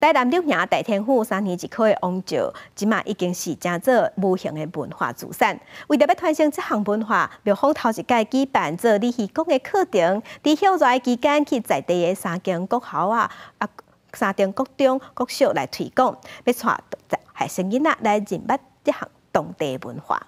台南柳營大天府3年一考的王醮，這馬已經是成做無形的文化資產。為著欲傳承這項文化，廟方頭一擺舉辦做鯉魚公的課程，佇歇熱期間去在地的三間國校啊、三重國中、國小來推廣，欲帶學生囡仔來認捌這項當地文化。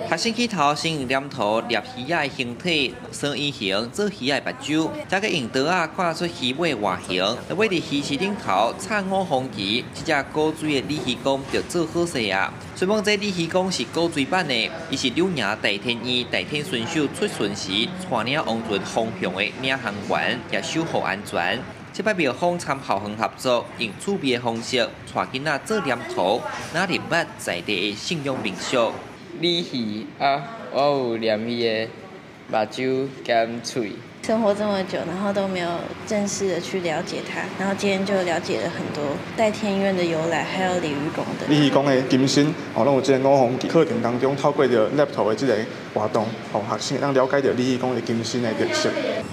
學生起頭先用黏土捏魚仔的形體，算圓形做魚仔的目睭，再閣用刀仔畫出魚尾外形，落尾佇魚池頂頭插五方旗，這隻古錐的鯉魚公就做好勢啊。雖講這鯉魚公是古錐版的，伊是柳營大天院大天巡守出巡時帶領王船方向的領航員，也守護安全。這擺廟方參校方合作，用趣味的方式帶囡仔做黏土，來認捌在地的信仰民俗。鯉魚啊，我有黏伊的目睭兼喙。生活這麼久，然後都沒有正式的去了解它，然後今天就了解了很多代天院的由來，還有鯉魚公的。鯉魚公的金身，哦，攏有這個五方旗。課程當中，透過著 laptop 的這個活動，予學生會當了解著鯉魚公的金身的特色。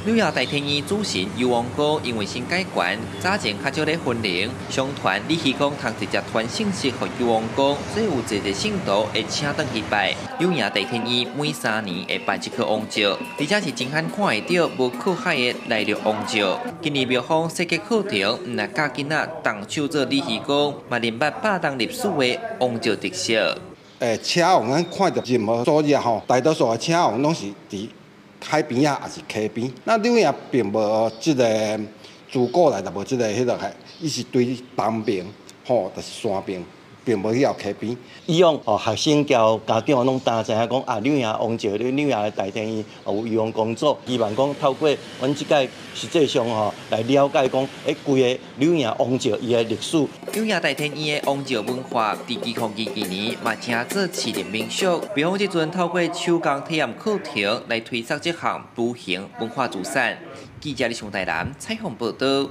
柳營大天院主神游王公因為新改懸，早前較少咧分靈，相傳鯉魚公通直接傳信息予游王公，所以有濟濟信徒會請轉去拜。柳營大天院每3年會辦一顆王醮，而且是真罕看會著無靠海的內陸王醮。今年廟方設計課程，毋但教囡仔動手做鯉魚公，嘛認捌百冬歷史的王醮特色。車王咱看著任何組織吼，大多數的車王攏是佇海邊仔，抑是溪邊。咱柳營並無這个自古來就無這个彼落去，伊是對東邊吼，就是山邊，並無去到溪邊。以往哦，學生交家長攏焦知影講啊，柳營王醮，柳營的大天院有游王公祖，希望講透過阮這擺實際上吼來了解講，規个柳營王醮伊的歷史。柳營大天院的王醮文化，佇2022年嘛成做市鎮民俗。廟方這陣透過手工體驗課程來推廣這項無形文化資產。記者李松台南採訪報導。